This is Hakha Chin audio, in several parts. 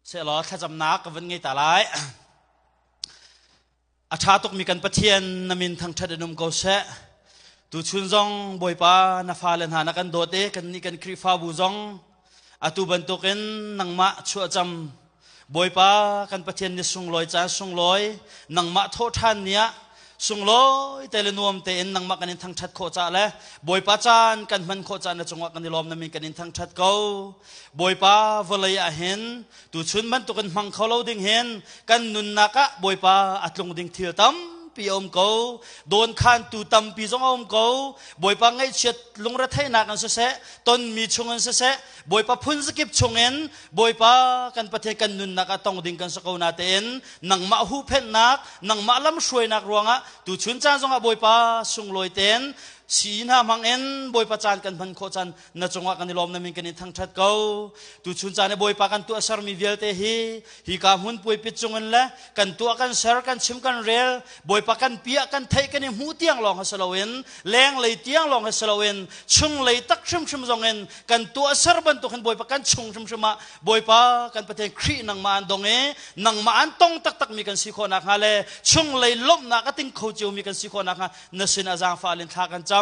Sehlaw thlacamnak ka vun ngei ta lai. A ṭha tukmi kan Pathian na min thangṭhat in um ko seh. Tuchun zong Bawipa na fale hna na kan dawt i kannih kan Khrihfabu zong atu bantukin nangmah chuahcam Bawipa kan Pathian ni sunglawi caan sunglawi nangmah thawhṭhan ni ah sunglawi te le nuam tein nangmah kan in thangṭhat khawh ca le Bawipa caan kan hman khawh ca na cungah kan i lawm na min kan in thangṭhat ko. Bawipa vawlei ah hin tuchun bantukin hmang kho lo ding hin kan nunnak ah Bawipa a tlung ding thil tampi a um ko. Dawnkhantu tampi zong a um ko. Bawipa ngaihchiat lungretheihnak in siseh, tonmi chung in siseh, Bawipa phun zakip chungin Bawipa kan Pathian kan nunnak ah tong ding kan si ko natein nangmah huhphenhnak, nangmah lamhruainak ruangah tuchun caan zongah Bawipa sunglawi tein si hna hmangin Bawipa caan kan hman khawh caan na cungah kan i lawm na min kan in thangṭhat ko. Tuchun caan i Bawipa kan tuah sermi vialte hi hika hmun puaipit cungin le kan tuah kan ser kan chim kan rel Bawipa kan piah kan theih kan i hmuh tiang lawng ha si loin lenglei tiang lawng ha si loin chunglei tak hrimhrim zongin kan tuah ser bantuk hin Bawipa kan chung hrimhrim ah Bawipa kan Pathian Khrih nangmah an dong i nangmah an tong taktak mi kan si khawh nakhnga le chunglei lawmhnak a ting kho cio mi kan si khawh nakhnga na sin ah zaangfah in thla kan cam.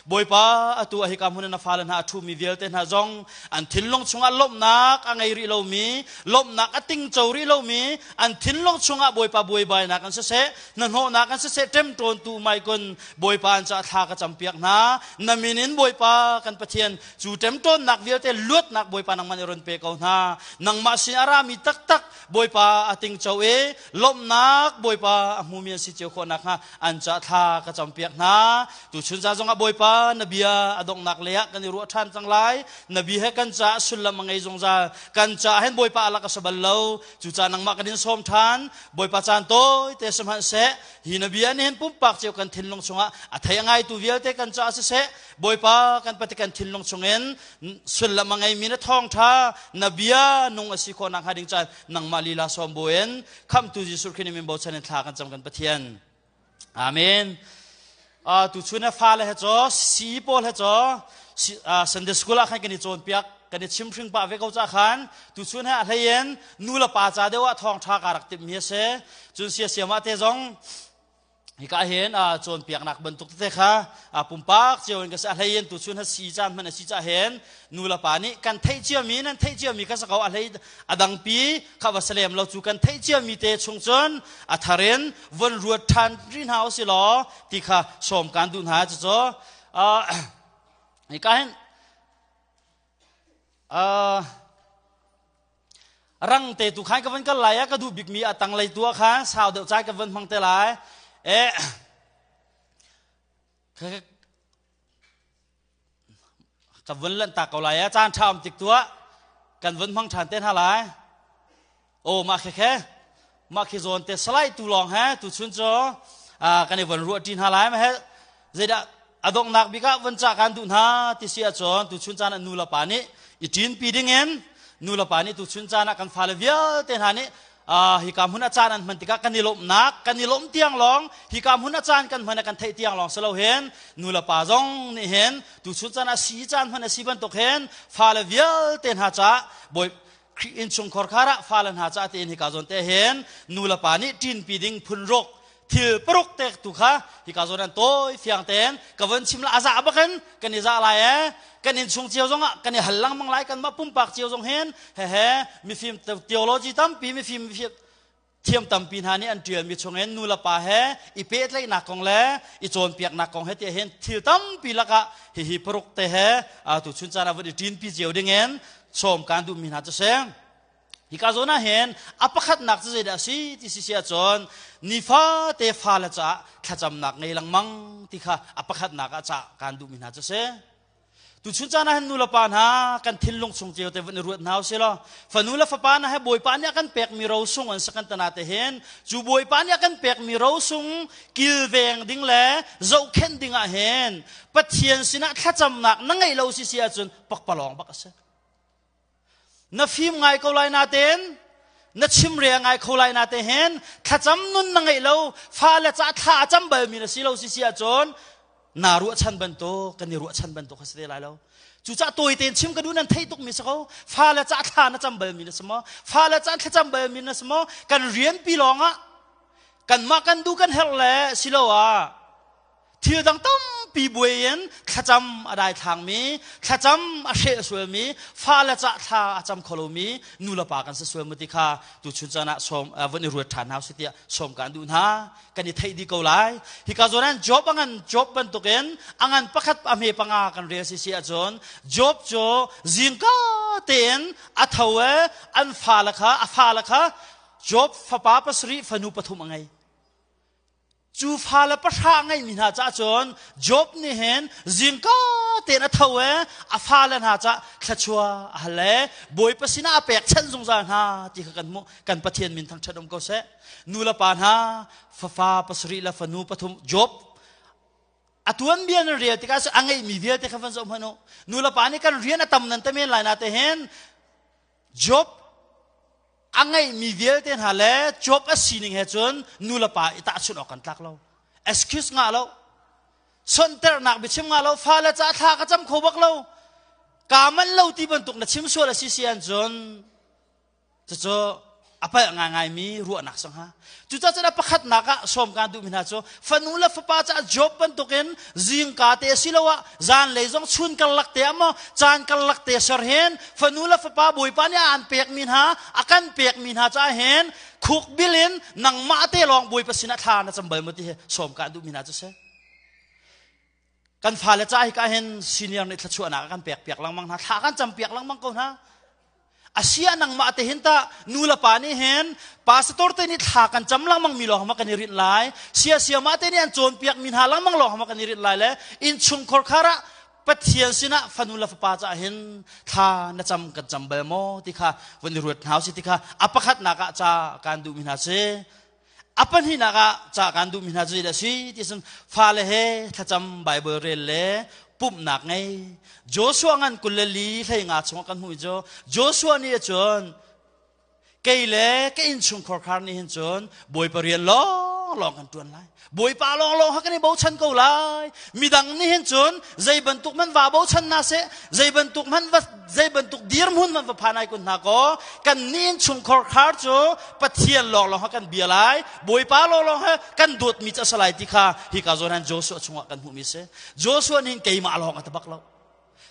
Bawipa atu ah hika hmun in na fale hna a ṭhumi vialte hna zong an thinlung chungah lawmhnak a ngei rih lomi, lawmhnak a tingco rih lomi, an thinlung chungah Bawipa buaibainak an siseh, hnahnawhnak an siseh, ṭemṭawntu mai kun Bawipa an caah thla ka campiak hna. Na min in Bawipa kan Pathian cu ṭemṭawnnak vialte luatnak Bawipa nangmah nih run pe ko hna. Nangmah sin a rami taktak Bawipa a tingco i lawmhnak Bawipa a hmumi an si cio khawh nakhnga an ca thla ka campiak hna. Tuchun ca zongah Bawipa na bia a donghnak lei ah kan i ruah ṭhan cang lai. Na bia he kan caah sullam a ngei zungzal. Kan caah hin Bawipa a lak a si bal lo. Cucaah nangmah kan in sawm ṭhan. Bawipa caan tawi te sihmanhseh hi na bia nih hin pumpak cio kan thinlung chungah a thei a ngaitu vialte kan caah siseh Bawipa kan Pati kan thinlung chungin sullam a ngeimi na thawngṭha na bia nung a si khawh nakhnga ding caan nangmah lila sawm buin khamhtu Jesuh Khrih min bochan in thla kan cam kan Pathian. Amen. Tu chun na fale he cho si pawl he cho Sunday school ah khan kan i cawnpiak kan i chimhring pah ve ko ca khan tu chun he a hleien nu le pa ca deuh ah thawngṭha ka rak timh mi a si. Cun sia siam ah te zong hika hin cawnpiaknak bantuk tete kha pumpak cio in ka si a hlei in tuchun ha si caan hman a si ca hin nu le pa nih kan theih ciami nan theih ciami kha sako a hlei a dangpi kha va salem lo cu kan theih ciami te chung cun a thar in von ruat ṭhan ri hna usi law ti kha sawm kan duh hna cucu hika hin Rang te tu khan ka van kal lai ah ka duh bikmi a tanglei tu ah khan sau deuh cai ka van hmang te lai. E ka vun lanh ta ko lai ah caan ṭha um tik tu ah kan vun hmang ṭhan te hna lai. O mah khe khe mah khi zawn te salai tu lawng he tu chun cu kan i von ruah ṭi hna lai ma he zeidah a donghnak bik ah von cah kan duh hna ti si ahcun tuchun caan ah nu le pa nih i ṭinpi dingin nu le pa nih tuchun caan ah kan fale vialte hna nih hika hmun a caan an hman tikah kan i lawmhnak kan i lawmh tiang lawng hika hmun a caan kan hman kan theih tiang lawng si lo hin nu le pa zong nih hin tuchun caan ah si caan hman a si bantuk hin fale vialte hna caah bawi Khrih innchungkhar khar ah fale hna caah tiin hika zawn te hin nu le pa nih ṭinpi ding phun ruk thil paruk te tu kha hika zawn an tawi fiang tein ka von chim la a za bakin kan i za lai e kan in chung cio zong ah kan i hal lengmang lai kan mah pumpak cio zong hin he he mifim theology tampi mifim thiam tampi hna nih an ṭialmi chungin nu le pa he i pehtlaihnak kong le i cawnpiaknak kong he tiah hin thil tampi lakah hihi paruk te he tu chun caan ah vun i ṭinpi cio dingin sawm kan duhmi hna cu si. Hika zawn ah hin a pakhatnak cu zeidah a si ti si si ahcun nifate fale caah thlacamnak ngei lengmang ti kha a pakhatnak ah cah kan duhmi hna cu si. Tuchun caan ah hin nulepa hna kan thinlung chung cio te van i ruat hna usih law fanu le fapa hna he Bawipa nih a kan pekmi rosung an si kan tana te hin cu Bawipa nih a kan pekmi rosung kilveng ding le zohkhenh ding ah hin Pathian sinah thlacamnak na ngeih lo si si ahcun pakpalawng bak a si. Na fim ngai ko lai natein na chim re ngai kho lai nate hin thlacam nun na ngeih lo fale ca thla a cam balmi na si lo si si ahcun naa ruahchan bantuk kan i ruahchan bantuk a si te lai lo. Cucah tawi tein chim ka duh nan theih tukmi si ko. Fale cah thla na cam balmi na si maw? Fale cah thlacam balmi na si maw? Kan rianpi lawngah kanmah kan duh kan herh le siloah thil dang tampi buai in thlacam a daithlangmi, thlacam a hreh sualmi, fale cah thla a cam kho lomi nu le pa kan si sual mu ti kha tuchun caan ah sawm vun i ruat ṭhan hna usih tiah sawm kaan duh hna. Kan i theih dih ko lai. Hika zawn ah Job a ngan Job bantukin a ngan pakhat a hme panga kan rel si si ahcun Job cu zingka tein a tho e an fale kha a fale kha Job fapa pasarih fanu pathum a ngei. Cu fale pahra a ngeimi hna caah cun Job nih hin zingka tein a tho e a fale hna cah thluachuah a hal e Bawipa sinah a pekchanh zungzal hna ti kha kan hmuh. Kan Pathian min thangṭhat um ko seh. Nu le pa hna fafa pasarih le fanu pathum Job a tuanbia nan rel tikah a ngeihmi vialte kha van zoh hmanh u. Nu le pa nih kan rian a tam nan te men lai na te hin Job a ngeihmi vialte hna le Job a sining he cun nu le pa i tahchunh awk kan tlak lo. Excuse ngah lo. Sonternak biachim ngah lo. Fale ca thla ka cam kho bak lo. Kaa manh lo ti bantuk na chim sual a si si an cun Cucu a palh ngaingaimi ruahnak si hnga. Cucaah cun a pakhatnak ah sawm kaan duhmi hna cu fanu le fapa caah Job bantukin zingka te asiloah zanlei zong chun karlak te ah maw caan karlak te ser hin fanu le fapa Bawipa nih aan pekmi hna a kan pekmi hna caah hin khukbil in nangmah te lawng Bawipa sinah thla na cam bal maw ti hi sawm kaan duhmi hna cu si. Kan fale ca hi ka hin senior nih thluachuahnak a kan pek piak lengmang hna thla kan cam piak lengmang ko hna asia nangmah te hin ta nu le pa nih hin pastor te nih thla kan cam lengmang mi lawng ma kan i rinh lai sia sia ma te nih an cawn piak mi hna lengmang lawng ma kan i rinh lai le innchungkhar khar ah Pathian sinah fanu le fapa caah hin thla na cam kan cam bal maw ti kha vun i ruat hna usih ti kha a pakhatnak ah ca kan duhmi hna si. A pahnihnak ah ca kan duhmi hna cu zeidah a si ti cun fale he thlacam Baibal rel le pumhnak ngei. Joshua ngan 24 hlei nga chungah kan hmuh cu Joshua nih cun kei le ka innchungkhar khar nih hin cun Bawipa rian lawnglawng kan ṭuan lai. Bawipa lawnglawng ha kan i bochan ko lai. Midang nih hin cun zei bantuk man va bochan hna seh, zei bantuk man va zei bantuk dirhmun man va phan ai kun hna kaw kan nih innchungkhar khar cu Pathian lawnglawng ha kan bia lai. Bawipa lawnglawng ha kan dawtmi cu a si lai ti kha hika zawn han Joshua chungah kan hmuhmi si. Joshua nih keimah lawng a ti bak lo.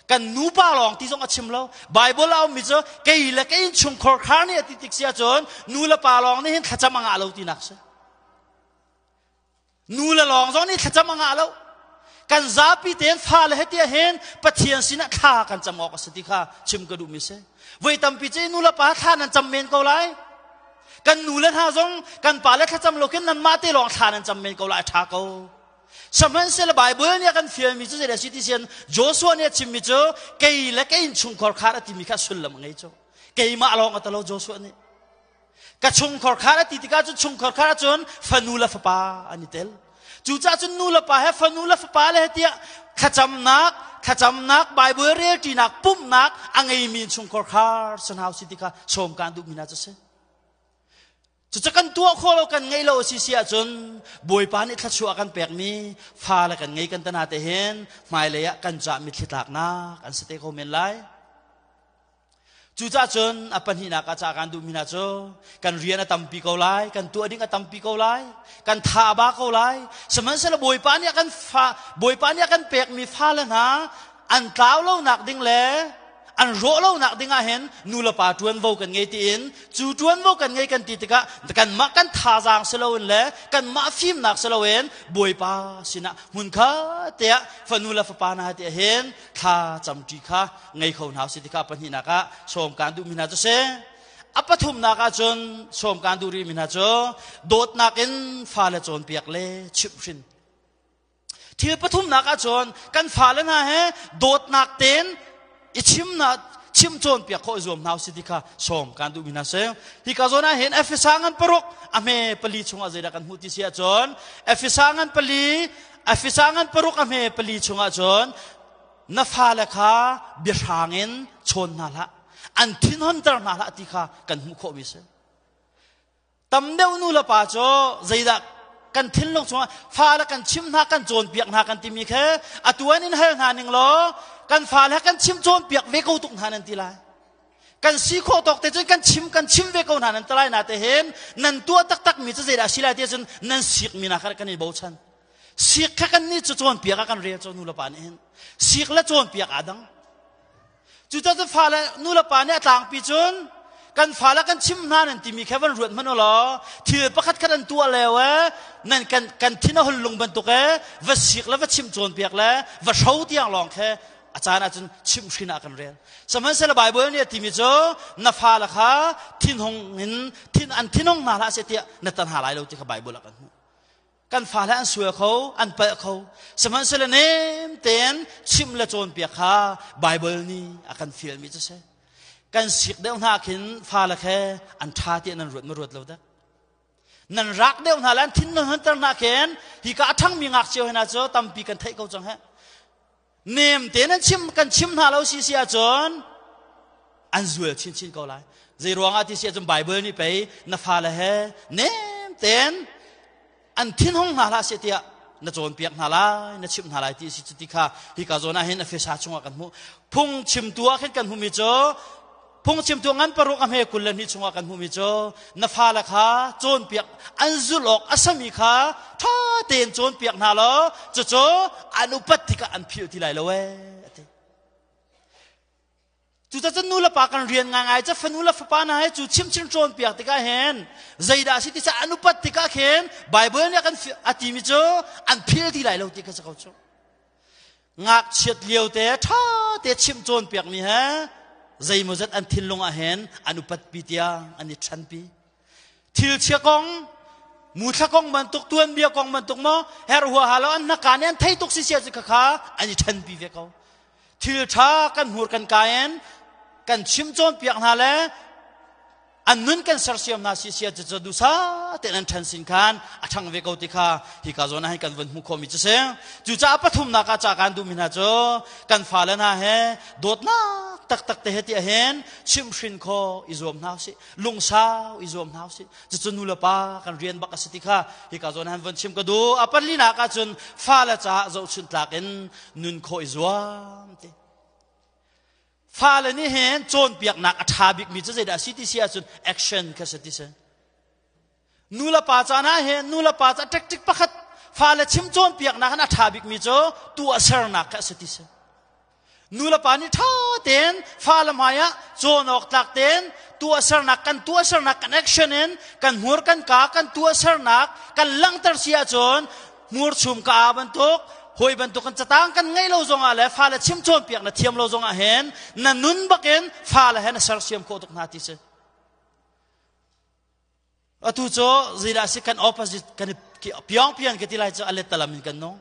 Kan nupa lawng ti zong a chim lo. Bible a ummi cu kei le ka innchungkhar khar nih a ti tik si ahcun nu le pa lawng nih hin thlacam a ngah lo tinak si. Nu le lawng zong nih thlacam a ngah lo. Kan zapi tein fale he tiah hin Pathian sinah thla kan cam awk a si ti kha chim ka duhmi si. Voi tampi cu nu le pa thla nan cam men ko lai. Kan nu le hna zong kan pa le thlacam lo khin nanmah te lawng thla nan cam men ko lai a ṭha ko. Sihmanhsehlaw Bible nih a kan fialmi cu zeidah a si ti sian Joshua nih a chimmi cu kei le ka innchungkhar khar a timi kha sullam a ngei cu. Keimah lawng a talo Joshua nih. Ka chungkhar khar a ti tikah cun chungkhar khar ahcun fanu le fapa an i tel. Cucaah cun nu le pa he fanu le fapa le he tiah thlacamnak, thlacamnak, Bible relṭinak, pumhnak a ngeimi chungkhar khar sanhau si ti kha sawm kaan duhmi hna cu si. Cucu kan tuah khawh lo kan ngeih lo a si si ahcun Bawipa nih thluachuah kan pekmi fale kan ngei kan tana te hin hmailei ah kan cah mitthli tlaknak an si te ko men lai. Cucaah cun a pahnihnak ah ca kan duhmi hna cu kan rian a tampi ko lai, kan tuah ding a tampi ko lai, kan tha a ba ko lai. Sihmanhsehlaw Bawipa nih a kan fa Bawipa nih a kan pekmi fale hna an tlau lonak ding le an rawh lonak ding ah hin nu le pa ṭuanvo kan ngei tiin cu ṭuanvo kan ngei kan ti tikah kanmah kan thazaang si loin le kanmah fimnak si loin Bawipa sinah hmunkhat tiah fanu le fapa hna tiah hin thla camṭi kha ngei kho hna usih ti kha pahnihnak ah sawm kaan duhmi hna cu si. A pathumnak ah cun sawm kaan duh rihmi hna cu dawtnak in fale cawnpiak le chimhhrin. Thil pathumnak ah cun kan fale hna he dawtnak tein i chimnak chim cawnpiak khawh i zuam hna usih ti kha sawm kaan duhmi hna si. Hika zawn ah hin Efesa ngan paruk a hme pali chungah zeidah kan hmuh ti si ahcun Efesa ngan pali Efesa ngan paruk a hme pali chungah cun na fale kha biahrang in chawn hna hlah an thinhonter hna hlah ti kha kan hmuh khawhmi si tam deuh nu le pa cu zeidah Kan thinlung chungah fale kan chim hna, kan cawnpiak hna kan timi khe atu an in hal hna ning law kan fale kan chim cawnpiak ve ko tuk hna nan ti lai. Kan si khawh tawk te cun kan chim kan chim ve ko hna nan ti lai na te hin nan tuah taktak mi cu zeidah si lai ti cun nan sik mi na kha kan i bochan. Sik kha kan nih cu cawnpiak ah kan rel cu nu le pa nih hin. Sik le cawnpiak aa dang. Cucaah fale nu le pa nih a tlangpi cun kan fale kan chim hna nan timi kha van ruat hmanh u law thil pakhat khat an tuah leo e nan kan kan thin a hun lung bantuk e va sik le va chim cawnpiak le va hro tiang lawng khe a caan ahcun chimhhrin ah kan rel. Sihmanhsehlaw Baibal nih a timi cu na fale kha thinhung in thin an thinhung hna hlah seh tiah na tan hna lai lo ti kha Baibal ah kan hmuh. Kan fale an sual kho, an palh kho. Sihmanhsehlaw nem tein chimh le cawnpiak kha Baibal nih a kan fialmi cu si. Kan sik deuh hna khin fale khe an ṭha tiah nan ruat ma ruat lo dak. Nan rak deuh hna le an thin nan hunter hna khin hi ka a ṭhangmi ngakchia hna cu tampi kan theih ko cang he. Nem te nan chim kan chim hna lo si si ahcun an zual chinchin ko lai. Zei ruangah ti si ahcun Bible nih pei na fale he nem tein an thinhung hna hlah seh tiah na cawnpiak hna lai, na chimh hna lai ti si cu ti kha hika zawn ah hin Efesa chungah kan hmuh. Phung chimtu ah khin kan hmuhmi cu Phungchimtu ngan paruk a hme 22 chungah kan hmuhmi cu na fale kha cawnpiak an zulh awk a sami kha ṭha tein cawnpiak hna law cucu an upat tikah an philh ti lai lo ee a ti. Cucaah nu le pa kan rian ngaingai cu fanu le fapa hna he cu chimchin cawnpiak tikah hin zeidah a si ti an upat tikah khin Bible nih a kan a timi cu an phil ti lai lo ti kha si ko cu. Ngakchiat lio te ṭha te chimh cawnpiakmi he zeimawzat an thinlung ah hin an upatpi tiang an i ṭhanpi. Thil chia kong, muthla kong bantuk, tuanbia kong bantuk maw, her huaha lo an hnaka nih an thei tuk si sia cu khakha an i ṭhanpi ve ko. Thil ṭha kan hmur kan ka in kan chim cawnpiak hna le an nun kan sersiam hna si sia cu dusa tein an ṭhan sin khan a ṭhang ve ko ti kha hika zawn ah hin kan vun hmuh khawhmi cu si. Cucaah pathumnak ah ca kan duhmi hna cu kan fale hna he dawtnak taktak te he tiah hin chimhhrin khawh i zuam hna usih, lungsau i zuam hna usih. Cucu nu le pa kan rian bak a si ti kha hika zawn ah hin vun chim ka duh. A palinak ah cun fale caah zohchunh tlak in nun khawh i zuam ti. Fale nih hin cawnpiaknak a ṭha bikmi cu zeidah a si ti si ahcun action kha si ti si. Nu le pa caan ah hin nu le pa ca tactic pakhat fale chim cawnpiaknak hin a ṭha bikmi cu tuahsernak kha a si ti si. Nu le pa nih ṭha tein fale hmai ah cawn awk tlak tein tuahsernak kan tuahsernak kan action in kan hmur kan ka kan tuahsernak kan langhter si ahcun hmurchum ka aa bantuk hawi bantuk kan catang kan ngeih lo zongah le fale chim cawnpiak na thiam lo zongah hin na nun bakin fale he na sersiam khawh tuk hna ti si. Atu cu zeidah si kan opposite kan piong pian ka ti lai cu a lettalam in kan nung.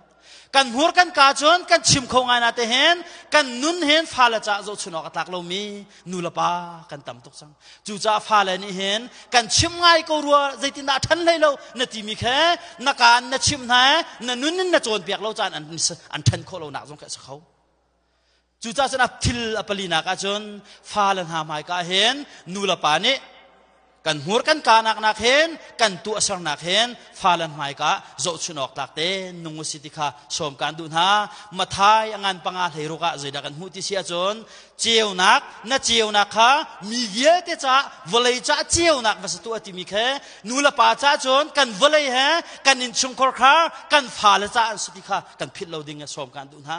Kan hmur kan ka cun kan chim kho ngai na te hin kan nun hin fale caah zohchun awk a tlak lomi nu le pa kan tam tuk cang. Cucaah fale nih hin kan chim ngai ko rua zeitindah a ṭhan hlei lo na timi khe na kaan na chimh hna na nun in na cawnpiak lo caan an an ṭhan khawh lonak zong kha a si kho. Cucaah cun a thil a palinak ahcun fale hna hmaika hin nu le pa nih kan hmur kan kanak nak hin kan tuahsernak hin fale hmaika zohchun awk tlak te nung usi ti kha sawm kan duh hna. Mathai a ngan panga hlei ruk ah zeidah kan hmuh ti si ahcun ceunak na ceunak kha mi vialte caah vawlei caah ceunak va si tuah timi khe nu le pa caah cun kan vawlei he kan innchungkhar kha kan fale caah an si ti kha kan philh lo ding sawm kan duh hna.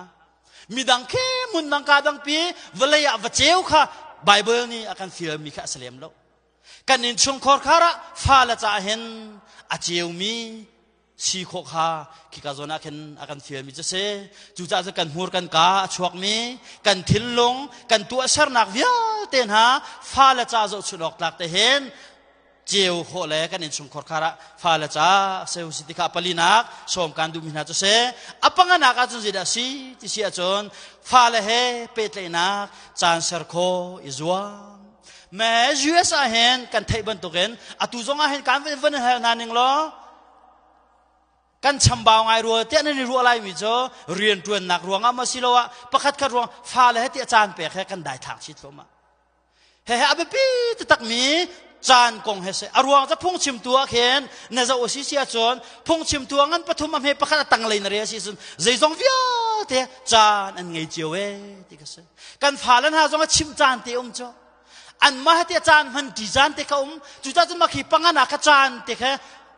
Midang khi mun dang ka dang pi vawlei ah va ceu kha Bible nih a kan fialmi kha a si lem lo. Kan innchungkhar khar ah fale caah hin a ceumi si khawh kha khika zawn ah khin a kan fialmi cu si. Cucaah cun kan hmur kan ka a chuakmi kan thinlung kan tuahsernak vialte hna fale ca zohchunh awk tlak te hin ceu khawh le kan innchungkhar khar ah fale ca seu si ti kha palinak sawm kan duhmi hna cu si. A panganak ahcun zeidah si ti si ahcun fale he pehtlaihnak caan ser khawh i zuam. Me US ah hin kan theih bantukin atu zong ah hin kan van hal hna ning law kan chambau ngai rua tiah nan i ruah laimi cu rianṭuannak ruangah maw siloah pakhat khat ruang fale he tiah caan pek he kan daithlang chit thluahmah. He he a biapi taktakmi. Caan kong he si. A ruang cu phungchimtu ah khin na zoh a si si ahcun phungchimtu ah ngan pathum a hme pakhat a tanglei na re a si cun zeizong vialte caan an ngei cio e ti ka si. Kan fale hna zong a chim caan te um cu. Anmah te caan hman ṭi caan te kha um. Cucaah cun mah khi pangan ah kha caan te kha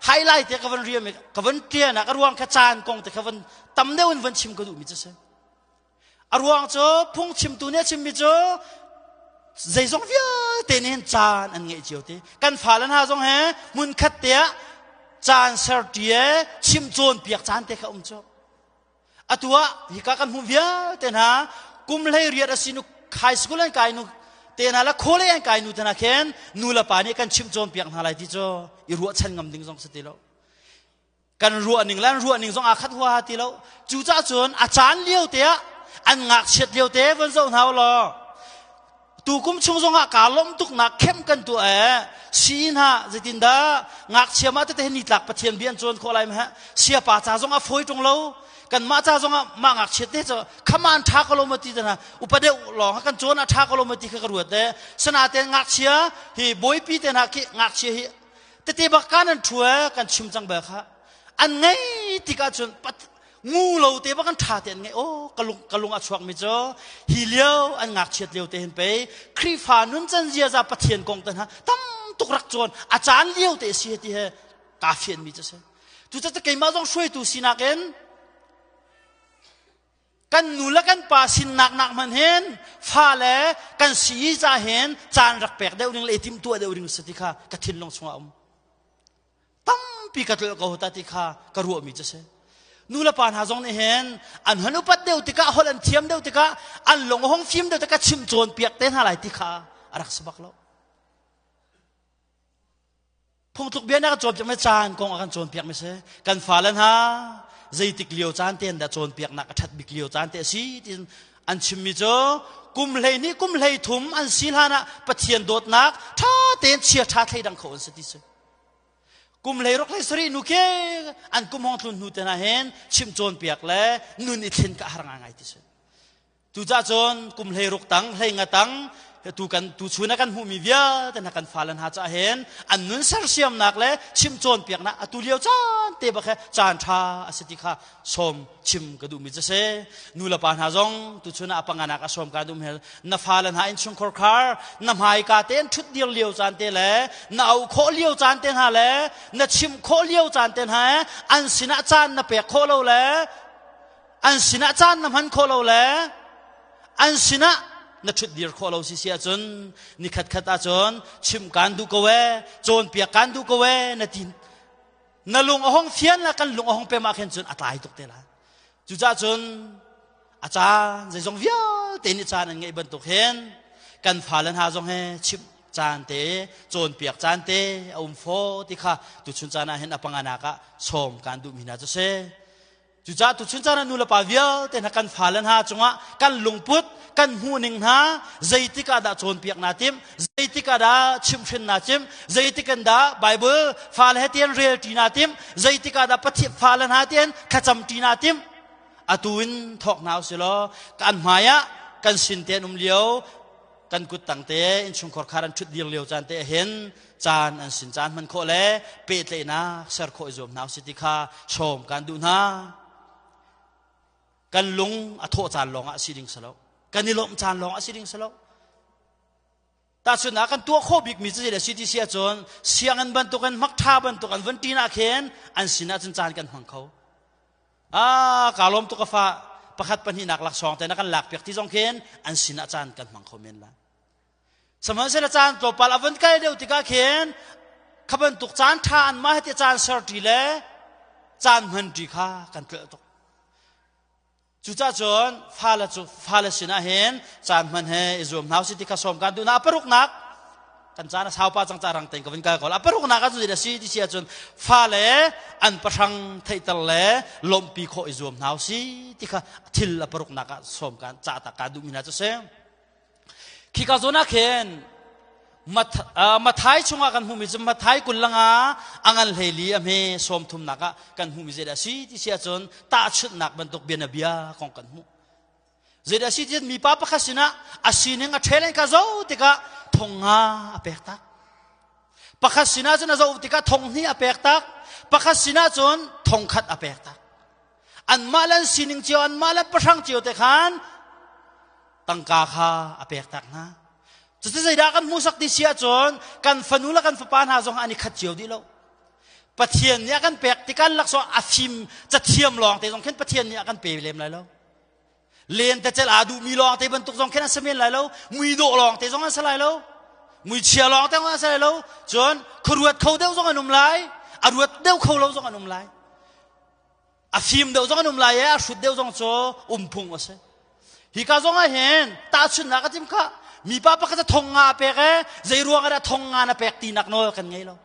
highlight te ka van riam i ka van ṭian ah ka ruang kha caan kong te kha van tam deuh in van chim ka duhmi cu si. A ruang cu phungchimtu nih a chimmi cu zeizong vialte nih hin caan an ngeih cio ti. Kan fale hna zong he hmunkhat te ah caan serṭi e chim cawnpiak caan te kha um cu. Atu ah hika kan hmuh vialte hna kum 18 a si nu high school an kai nu te hna le khawlei an kai nu te hna khin nu le pa nih kan chimh cawnpiak hna lai ti cu i ruahchan ngam ding zong si ti lo. Kan ruah ning le an ruah ning zong aa khat huaha ti lo. Cucaah cun a caan lio te ah an ngakchiat lio te von zoh hna u law tukum chung zong ah kaa lawmh tuknak khem kan tuah ee si hna zeitindah ngakchia mah tete nitlak Pathian bia an cawn khawh lai ma siapa ca zong a fawi ṭung lo kanmah ca zong ah mah ngakchia te cu khaman ṭha ko lo ma ti hna upa deuh lawng kan cawn a ṭha ko lo ma ti kha ka ruat ee sanaten ngakchia hi bawipi te hna khi ngakchia hi tete bak kan an ṭhu ee kan chim cang bel kha an ngei tikah cun ngu lo te bak an ṭha te an ngei aw ka lung ka lung a chuak mi cu hi lio an ngakchiat lio te hin pei Khrihfa nun can ziaza Pathian kong te hna tam tuk rak cawn a caan lio te si ti he kaa fian mi cu si cucaah keimah zong hruaitu sinak in Kan nu le kan pa sinnak nak hmanh hin fale kan si ca hin caan rak pek deuh ding le i timhtuah deuh ding si ti kha ka thinlung chungah um. Tampi ka tlolh ko ta ti kha ka ruahmi cu si. Nu le pa hna zong nih hin an hon upat deuh tikah holh an thiam deuh tikah an lung a hung fim deuh tikah chim cawn piak te hna lai ti kha a rak si bak lo. Phungtluk bia nih a kan cawnpiakmi caan kong a kan cawnpiakmi si. Kan fale hna zeitik lio caan te dah cawnpiaknak a ṭhat bik lio caan te a si ti an chimmi cu kum 12 kum 13 an si hlan ah Pathian dawtnak ṭha tein chia ṭha thleidang kho an si ti si. Kum 16 17 nu khi an kum hong tlun hnu te hna hin chim cawnpiak le nun i thlen ka har ngaingai ti si. Cucaah cun kum 16 tang, 15 tang, tu kan tu chun ah kan hmuhmi vialte hna kan fale hna caah hin an nun sersiamnak le chim cawnpiaknak atu lio caan te bak he caan ṭha a si ti kha sawm chim ka duhmi cu si. Nu le pa hna zong tu chun ah a panganak a sawm ka duh hmel na fale hna innchungkhar khar na hmaika tein ṭhut dir lio caan te le na auh khawh lio caan te hna le na chimh khawh lio caan te hna an sinah caan na pek khawh lo le An sinah caan na hman khawh lo le an sinah na ṭhutdir khawh lo si si ahcun nikhat khat ahcun chimh kaan duh ko ee, cawnpiak kaan duh ko ee na ti. Na lung a hong fian la kan lung a hong pem ah khin cun a tlai tuk te lai. Cucaah cun a caan zeizong vialte nih caan an ngeih bantuk hin kan fale hna zong he chimh caan te cawnpiak caan te a um faw ti kha tuchun caan ah hin a panganak ah sawm kaan duhmi hna cu si. Cucaah tuchun caan ah nulepa vialte hna kan fale hna cungah kan lungput, kan hmuhning hna zeitik ah dah cawnpiak naa timh, zeitik ah dah chimhhrin naa timh, zeitik in dah Bible fale he tian rel ṭi naa timh, zeitik ah dah Pathian fale hna tian thlacam ṭi naa timh. Atu in thawk hna usih law kan hmai ah kan sin te an um lio, kan kut tang te innchungkhar khar an ṭhut dir lio caan te hin caan an sin caan hman khawh le pehtlaihnak ser khawh i zuam hna usih ti kha sawm kan duh hna. Kan lung a thawh caan lawng ah si ding si lo. Kan i lawmh caan lawng ah si ding si lo. Tahchunhnak kan tuah khawh bikmi cu zei si ti si ahcun sianginn bantuk in hmakṭha bantuk an vun ṭin ah khin an sin ahcun caan kan hmang kho. Ah, kaa lawm tuk a fa pakhat pahnihnak laksawng te na kan lak piak ti zong khin an sin ah caan kan hmang kho men lai. Sihmanhsehlaw caan tlawmpal a vun kal deuh tikah khin kha bantuk caan ṭha an mah he ti caan serṭi le caan hmanṭi kha kan tlolh tuk. Cucaah cun fale cu fale sinah hin caan hman he i zuam hna usih ti kha sawm kan duh hna. A paruknak kan caan a saupa cang ca rang tein ka vun kal ko. A paruknak ah cun a si ti si ahcun fale an pahrang theihter le lawmhpi khawh i zuam hna usih ti kha thil a paruknak ah sawm kan ca tak kaa duhmi hna cu si. Khika zawn ah khin Mathai chungah kan hmuhmi cu Mathai 25 a ngan 14 a hme 30nak ah kan hmuhmi zeidah a si ti si ahcun tahchunhnak bantuk bianabia kong kan hmuh. Zeidah a si ti mipa pakhat sinah a sining a ṭhelen ka zo tikah thong nga a pek tak. Pakhat sinah cun a zoh tikah thong hnih a pek tak, pakhat sinah cun thong khat a pek tak. Anmah le an sining cio, anmah le pahrang cio te khan tangka kha a pek tak hna. Cucu zeidah kan hmuhsak ti si ahcun kan fanu le kan fapa hna zong an i khat cio dih lo. Pathian nih a kan pek tikah laksawng a fim cathiam lawng te zong khin Pathian nih a kan pe lem lai lo. Lentecel aa duhmi lawng te bantuk zong khin an si men lai lo. Muidawh lawng te zong an si lai lo. Muichia lawng te zong an si lai lo. Cun khuaruat kho deuh zong an um lai. A ruat deuh kho lo zong an um lai. A fim deuh zong an um lai i a hrut deuh zong cu umphung a si. Hika zong ah hin tahchunhnak a tim kha mipa pakhat a thong nga a pek e zei ruang ah dah thong nga na pek tinak nawl kan ngei lo.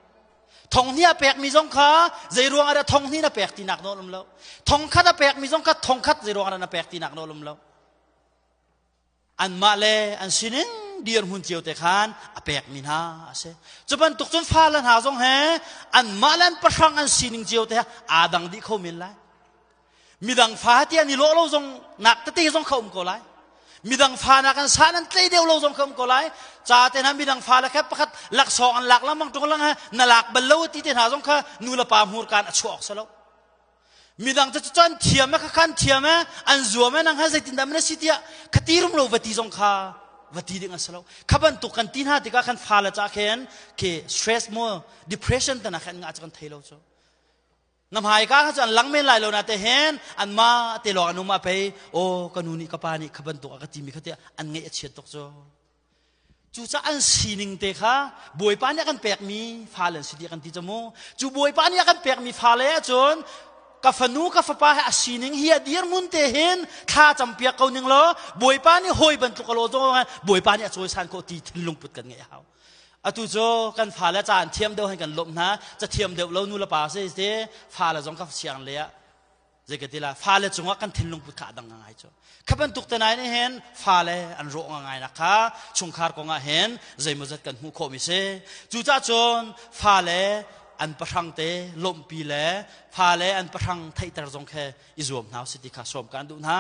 Thong hnih a pekmi zong kha zei ruang ah dah thong hnih na pek tinak nawl um lo. Thong khat a pekmi zong kha thong khat zei ruang ah dah na pek tinak nawl um lo. Anmah le an sining dirhmun cio te khan a pekmi hna a si. Cu bantuk cun fale hna zong he anmah le an pahrang an sining cio te aa dang dih kho men lai. Midang fa ti an i lawh lo zong nak tete zong kha um ko lai. Midang fa nak an san an tlei deuh lo zong kha um ko lai. Ca te hna midang fa le kha pakhat laksawng an lak lengmang ṭung lang na lak bal lo ti te hna zong kha nu le pa hmurkaan a chuah awk si lo. Midang cu cu an thiam e kha khan thiam e an zuam e nang ha zeitindah na si tiah kha ti rum lo va ti zong kha va ti ding a si lo. Kha bantuk kan ti hna tikah khan fa le ca khin ke stress mo depression te na khan ngah cu kan thei lo cu. Na hmaika kha cu an lang men lai lo na te hen anmah te lawng an um ah pei aw ka nu nih ka pa nih kha bantuk a ka timi kha tiah an ngaih a chiat tuk cu. Cucaah an sining te kha Bawipa nih a kan pekmi fale an si tiah kan ti cu mu. Cu Bawipa nih a kan pekmi fale ahcun ka fanu ka fapa he a sining hi a dirhmun te hin thla campiak ko ning law Bawipa nih hawi bantuk a law zong Bawipa nih a cawisan khawh ti thinlung put kan ngeih a hau. Atu cu kan fale ca an thiam deuh hin kan lawmh hna. Ca thiam deuh lo nu le pa si te fale zong ka siang le ah zei ka ti la fale cungah kan thinlung put kha a dang ngai cu. Kha bantuk te nai nih hin fale an rawh ngai nak kha chungkhar kong ah hin zeimawzat kan hmuh khawh mi si. Cucaah cun fale an pahrang te lawmhpi le fale an pahrang theihter zong khe i zuam hna usih ti kha sawm kan duh hna.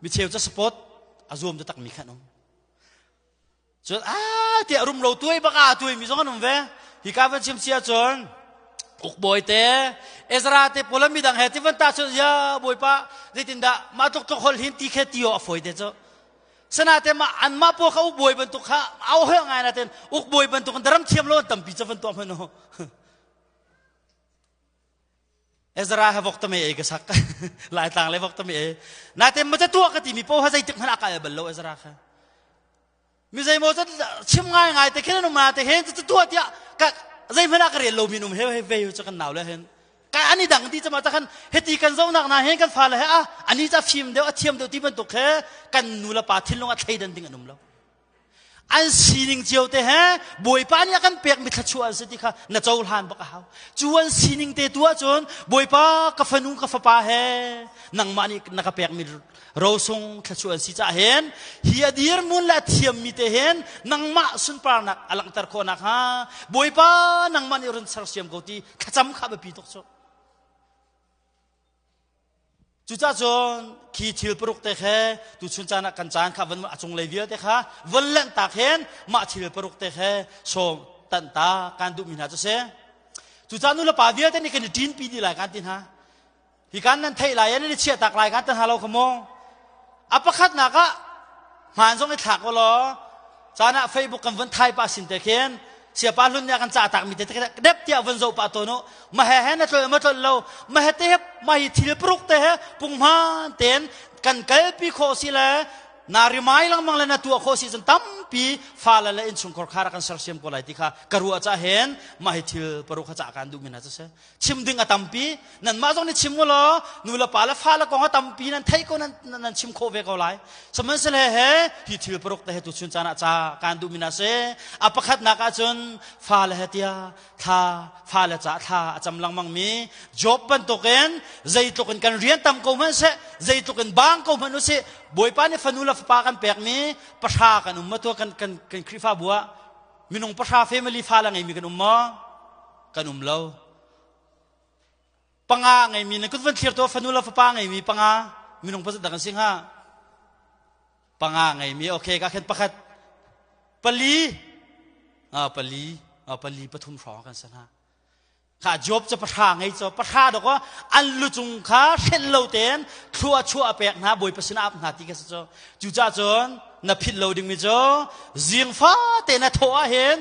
Micheu cu support a zuam taktak mi khan um. Cun aa tiah rumro tuai bak ah tuai mi zong an um ve. Hi ka van chim sia cun ukbawi te Ezra te pawl midang he ti van ta cun ya bawipa zeitindah mah tluk tluk hol hin ti khe ti a fawi te cu sana te ma an mah pawl kha ukbawi bantuk kha au he ngai na ten ukbawi bantuk daram thiam lo tampi cha van tuah hmanu Ezra he vok tame ei ka sak Laitlang le vok tame ei naten ma tuah ka ti mi po ha zeitik hmanh a kal bal lo Ezra kha mi zeimaw cu chim ngai ngai te khin an um te hen cu tuah tiah ka zeihmanh ah ka rel lo mi um he he ve cu kan nau le hen ka ani dang ti chama ta khan heti kan zonak na hen kan fa le he a ani cha fim deuh a thiam deuh ti bantuk he kan nu le pa thinlung a thleidan ding an um lo An sining cio te he Bawipa nih a kan pekmi thluachuah an si ti kha na cohlan bak a hau. Cu an sining te tu ahcun Bawipa ka fanu ka fapa he nangmah nih na ka pekmi rosung thluachuah an si caah hin hi a dirmun le a thiammi te hin nangmah sunparnak a langhter khawh nakhnga Bawipa nangmah nih run sersiam ko ti thlacam kha biapi tuk cu. Cucaah cun khi thil paruk te khe tuchun caan ah kan caan kha van a cunglei vialte kha von lengh tak hin mah thil paruk te khe sawm tanh ta kan duhmi hna cu si. Cucaah nu le pa vialte nih kan i ṭinpi dih lai kan ti hna. Hi kan nan theih lai nan i chiah tak lai kan ti hna lo kha mu. A pakhatnak ah hmaan zong i thlak u law caan ah Facebook kan vun thai pah sin te khin siapa hlun nih a kan cah tak mi te dep tiah vun zoh pah tawn u ma he he na tlol ma tlol lo ma he te he ma hi thil paruk te he punghman ten kan kalpi khawh si le na rimai lengmang le na tuah khawh si cun tampi fale le innchungkhar khar kan sersiam ko lai ti kha ka ruah ca hen mah hi thil paruk kha cah kan duh mi na cu si Chim ding a tampi. Nanmah zong nih chim u law nu le pa le fa le kong a tampi nan theih ko nan, nan chim khawh ve ko lai. Sihmanhsehlaw he hi thil paruk te he tu chun caan ah ca kan duh mi na si. A pakhatnak ahcun fa le he tia thla fa le ca thla a cam lengmang mi Job bantukin zeitluk in kan rian tam ko hmanh seh zeitluk in bang ko hmanh usih Bawipa nih fanu le fapa kan pek mi pahra kan um ma tu kan kan kan Khrihfabu ah minung pahra family fa le ngeimi kan um maw? Kan um lo. Panga ngeimi na kut van thlir to fanu le fapa ngeimi panga minung pasat dah kan si hnga? Panga ngeimi okay ka khen pakhat pali ah pali. Pali pathum hrawng kan si hna. Kha Job cu pahra ngei cu pahra dok an lucung kha hrelh lo tein thlua chuah a pek hna Bawipa sinah ap hna ti ka si cu. Cucaah cun na philh lo dingmi cu zingfa te na thawh ah hin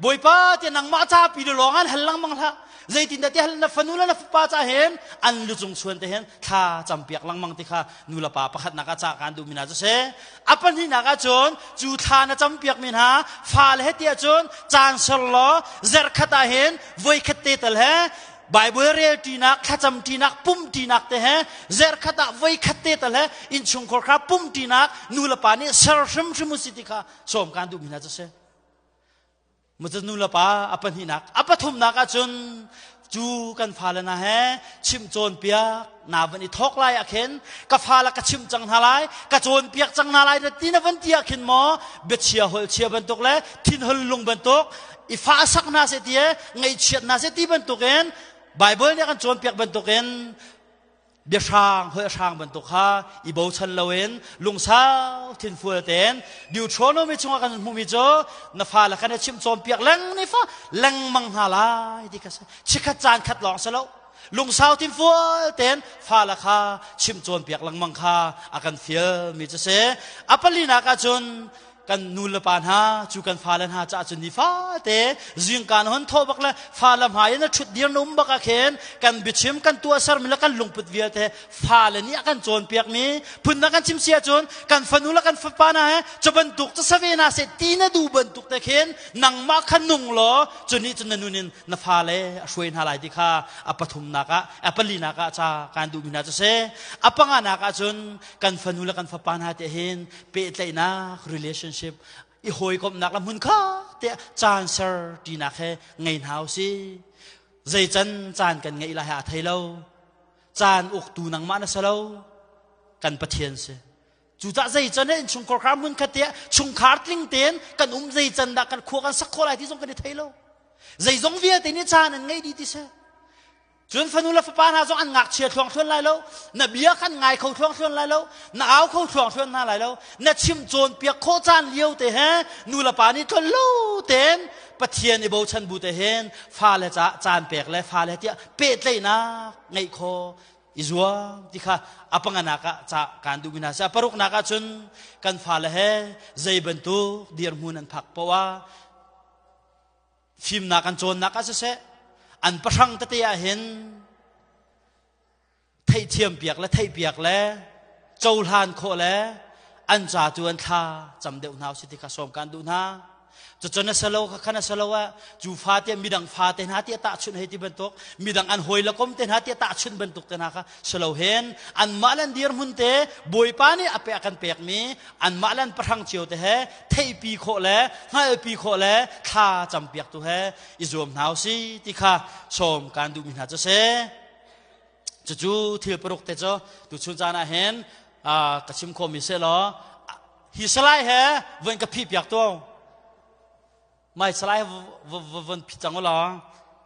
Bawipa tiah nangmah ca pi lawng an hal lengmang hlah. Zeitindah ti hal na fanu le na fapa ca hin an lucung chuan te hin thla campiak lengmang ti kha nu le pa pakhatnak ah ca kan duhmi hna cu si. A pahnihnak ah cun cu thla na campiak mi hna fale he tiah cun caan ser law zarhkhat ah hin voikhat te tal he Bible rel ṭinak, thlacam ṭinak, pum ṭinak te he zarhkhat ah voikhat te tal he innchungkhar kha pum ṭinak nu le pa nih ser hrimhrim u si ti kha sawm kan duhmi hna cu si. Macu nu le pa a pahnihnak a pathumnak ahcun cu kan fale hna he chimh cawnpiak na van i thawk lai ah khin ka fale ka chimh cang hna lai ka cawnpiak cang hna lai ti na van ti ah khin maw biachia holh chia bantuk le thinhol lung bantuk i fa sak hna seh ti ngaihchiat hna seh ti bantukin Bible nih a kan cawnpiak bantukin biahrang holhrang bantuk kha i bochan loin lungsau thinfual tein Deuteronomy chungah kan hmuhmi cu na fale kha na chimh cawnpiak leng ni fa lengmang hna lai ti kha si chikhat caan khat lawng si lo lungsau thinfual tein fale kha chimh cawnpiak lengmang kha a kan fial mi cu si a palinak ahcun Kan nu le pa hna cu kan fale hna caah cun nifate zingka na hon thawh bak le fale hmai in na ṭhut dir na um bak ah khin kan biachim kan tuahsermi le kan lungput vialte fale nih a kan cawnpiakmi phun na kan chim si ahcun kan fanu le kan fapa hna he cu bantuk cu save hna seh ti na duh bantuk te khin nangmah kha nung law cu nih cun na nun in na fale a hruai hna lai ti kha a pathumnak ah a palinak ah ca kan duhmi hna cu si. A panganak ah cun kan fanu le kan fapa hna te hin pehtlaihnak relationship i hawikomhnak le hmun kha te caan ser tinak he ngei hna usih zei can caan kan ngeih lai ha thei lo. Caan uktu nangmah na si lo, kan Pathian si. Cucah zei can in chungkhar khar hmun khat te chungkhar tling tein kan um zei can dah kan khua kan sak khawh lai ti zong kan i thei lo. Zeizong vialte nih caan an ngei dih ti si. Cun fanu le fapa hna zong an ngakchia thluangthluan lai lo, na bia khan ngai kho thluangthluan lai lo, na au kho thluangthluan hna lai lo, na chim cawnpiak khawh caan lio te he nu le pa nih tlon lo tein Pathian i bochan bu te hin fale ca caan pek le fale tiah pehtlaihnak ngeih khawh i zuam ti kha a panganak ah ca kan duhmi hna si. A paruknak ah cun kan fale he zei bantuk dirhmun an phak poah ah fimnak an cawnnak ah siseh an pahrang tete ah hin theihthiam piak le theihpiak le cohlan khawh le an ca tu an thla cam deuh hna usih ti kha sawm kan duh hna. Cucun a salo kha khan a salo ah cu fate midang fate hna ti a tahchunh hei ti bantuk midang an hawi le kom te hna ti a tahchunh bantuk te hna kha salo hen anmah le an dirhmun te Bawipa nih a pe kan pekmi anmah le an pahrang cio te he theihpi khawh le hngalhpi khawh le thla campiak tu he i zuam hna usih ti kha sawm kan duhmi hna cu si. Cucu thil paruk te cu tuchun caan ah hin ka chim khawhmi si law hi salai he von ka phih piak tu mai salai von phit cang law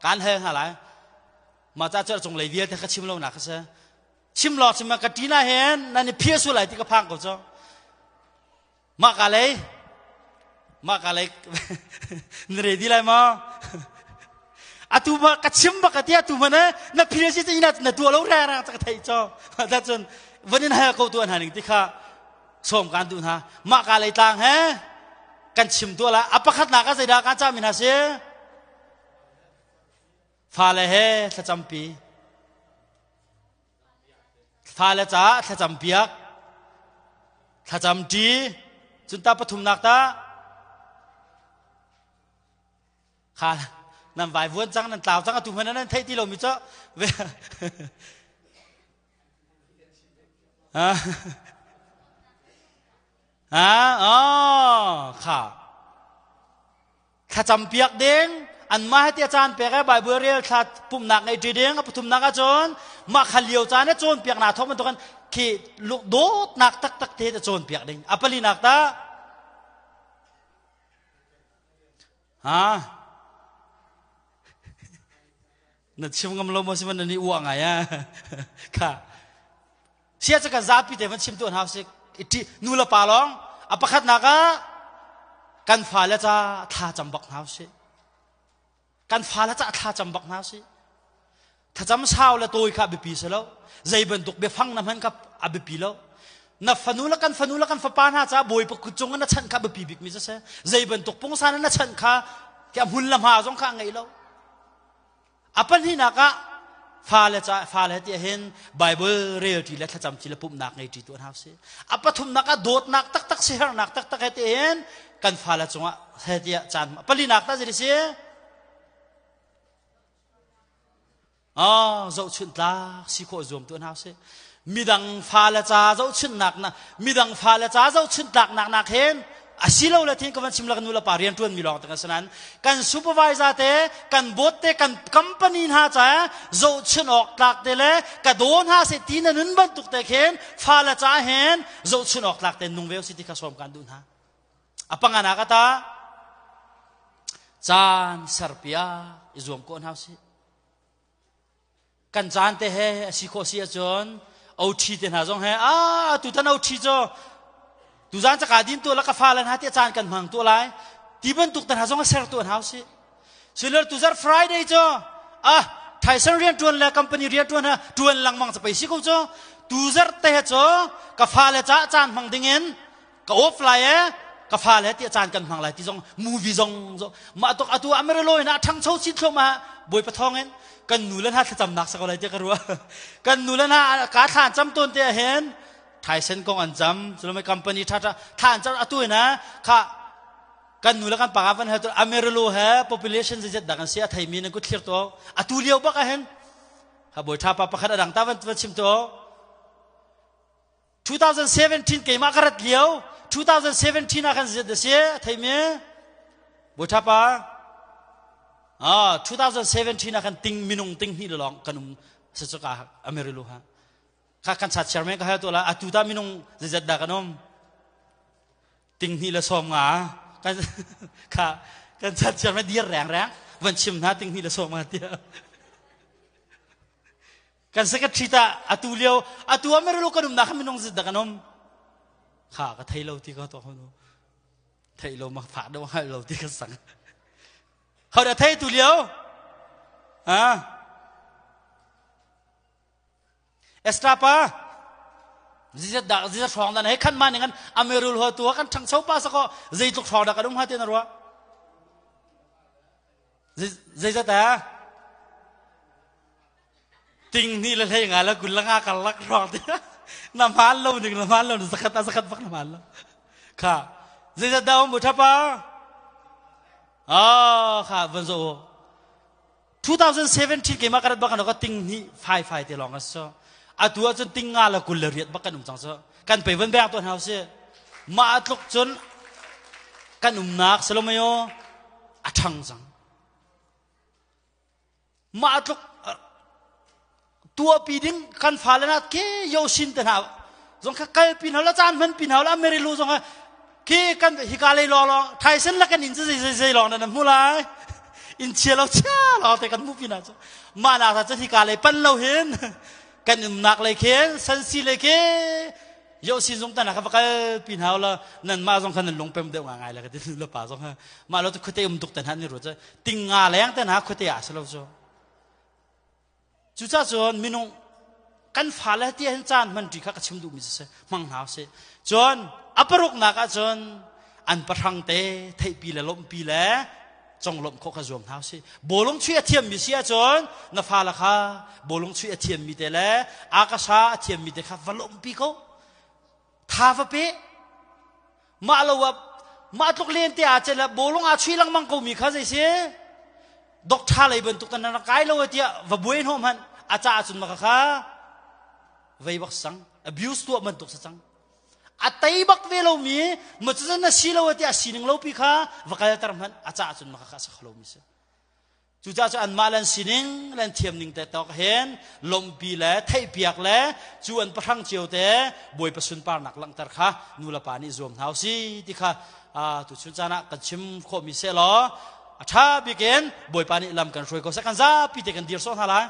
kan hel hna lai. Mah ca cu cung lei vialte ka chim lo nak ka si. Chim law chim ka ṭina hen nan i phia su lai ti ka phang ko cu. Mah ka lei mah ka lei na ready lai maw? Atu ma ka chim bak ati atu mana na phil si ina na tua lo ra ra ka thei cho ta chun vanin hal ko tu an haning ti kha som kan du hna. Mah ka lei tlang he kan chim tu la a pakhat nak a zeidah kan cha min ha si fale he thlacampi Fale caah thlacam piak, thlacam ṭi, cun ta pathumnak ta kha nan vai vuan cang nan tlau cang atu hmanh nan theih ti lomi cu ha ha oh kha Thlacam piak ding, anmah he tiah caan pek i Bible rel thla pumhnak ngei ṭi ding. A pathumnak ahcun mah kha lio caan i cawnpiak naa thawk bantukin khi dawtnak taktak te he cawnpiak ding. A palinak tah ha na chim ngam lo maw si man na ni uah ngai a kha sia cu kan zapi te van chim tuan hau si nu le pa lawng a pakhatnak ah kan fale ca thla cam bak hna usih. Kan fale cah thla cam bak hna si. Thlacam sau le tawi kha biapi si lo. Zei bantuk biafang na hman kha a biapi lo. Na fanu le kan fanu le kan fapa hna caah Bawipa kut cung na chanh kha biapi bikmi si. Zei bantuk pungsan na chanh kha khi a hmun le hma zong kha a ngei lo. A pahnihnak ah fale ca fale ti hin Bible rel ṭi le thlacam ṭi le pumhnak ngei ṭi tu an hau si. A pathumnak ah dawtnak taktak sihernak taktak he ti hin kan fale cungah he tiah caan palinak ta zei si? Ah, zohchunh tlak si khawh zuam tu an hau si. Midang fale ca zohchunhnak na midang fale ca zohchunh tlaknak nak hin asilo le thin ka van chim la nu le pa rian tuan mi lawng te kan sanan kan supervisor te kan board te kan company hna ca zohchun awk tlak te le ka do hna se ti na nun bantuk te khin fa le ca hen zohchun awk tlak te nung ve si ti kha som kan duh hna apangana ka ta caan serpia i zuam ko hna si Kan caan te he a si khawh si ahcun OT te hna zong he ah tutan OT cu tuzan caka din tu la ka fa le hna ti caan kan hmang tu lai ti bantuk te hna zong a ser tu an hau si siler tuzar Friday cu ah Tyson rian tuan le company rian tuan ha tuan langmang ca pei si ko cu tuzar te he cu ka fa le ca caan hmang ding in ka off lai e ka fa le ti caan kan hmang lai ti zong movie zong mah tok atu Amarillo in a ṭhangcho chin thluahmah bawi pathawng in kan nu le hna thlacamnak sa ko lai ti ka ruah kan nu le hna ka thlan cam tawn te hin Tyson kong an cam culome company tha tha thlan cam atu ina kha kan nu le kan pa van he Amarillo he population zet dak an si a theimi nan ku thlir to atu lio bak ah hin ha bawi tha pa pakhat adang ta van van chim to 2017 keimah ka rat lio 2017 ah khan zet a si a theimi Bawiṭha pa ah 2017 ah khan ting minung ting hnih lawng kan um sa cu ka Amerilu ha kha kan chat chairman ka hal tu la atu ta minung zeizat dah kan um ting hnih le sawm nga kan kha kan chat chairman dir reng reng van chim hna ting hnih le sawm nga tia Kan secretary ta atu lio atu Amarillo kan umnak khan minung zit dah kan um. Kha ka thei lo ti ka to honu. Thei lo ma fa do hal lo ti ka sang. Hau dah thei tu lio? Ha? Estra pa zizat dah zizat hrawng dan hei khan ma ning an Amerul ho tu kan ṭhangcho pa sako zeitluk hrawng dah kan um ha te na ruah. Zeizat ah? Ting hnih le hlei nga le 20 le nga karlak hrawng ti na hmaan lo ning na hmaan lo na zakhat a zakhat bak na hmaan lo. Kha zeizat dah um bu thapa? Ah kha van zo. 2017 keimah ka rat bak ka ting hnih fai fai te lawng a so. Atu ahcun ting nga le 28 bak kan um cang so. Kan pei van bek tuan hau si. Mah tluk cun kan umnak Salomayo a ṭhang cang. Mah tluk tuahpi ding kan fale na ke yosin te hna zong kha kalpi hna la caan hman pi hna la Mary Lou zong ke kan hika lei lawng lawng Tyson la kan in zei zei zei lawng na hmu lai in chia lo chia lawng te kan hmu pi na cu mah na ta hika lei pan lo hin kan umnak lei khin sansi lei ke yo sin zong tan ka va kal pi hna la nan mah zong khan nan lung pem deuh nga ngai la ka ti la pa zong ha mah lo tu khuate um tuk tan han ni ru chu ting nga leng tan ha khuate a selo chu cuca cun minung kan fale ti hin caan hman ṭi kha ka chim duhmi si hmang hna si cun a paruknak ah cun an pahrang te theihpi le lawmhpi le conglawmh khawh kha zuam hna usih. Bawlung chuih a thiammi si ahcun na fale kha bawlung chuih a thiammi te le akasa a thiammi te kha va lawmhpi ko. Tha va pe. Mah lo ah mah tluk len te ah cun bawlung aa chuih lengmang ko mi kha zei si? Doctor lei bantuk tan na kai lo tiah va buai hnawh hmanh a ca ahcun maka kha vei bak sang abuse tuah bantuk sa cang. A tei bak ve lomi macucun na si lo tiah sining lopi kha va kalter hmanh a caah cun maka kha a si kho lomi si. Cucaah cu anmah le an sining le an thiam ning te tawk hin lawmhpi le theihpiak le cu an pahrang cio te Bawipa sunparnak langhter kha nu le pa nih zuam hna usih ti kha tuchun caan ah kan chim khawhmi seh law a ṭha bik in Bawipa nih lam kan hruai ko seh kan zapi te kan dir sawh hna lai.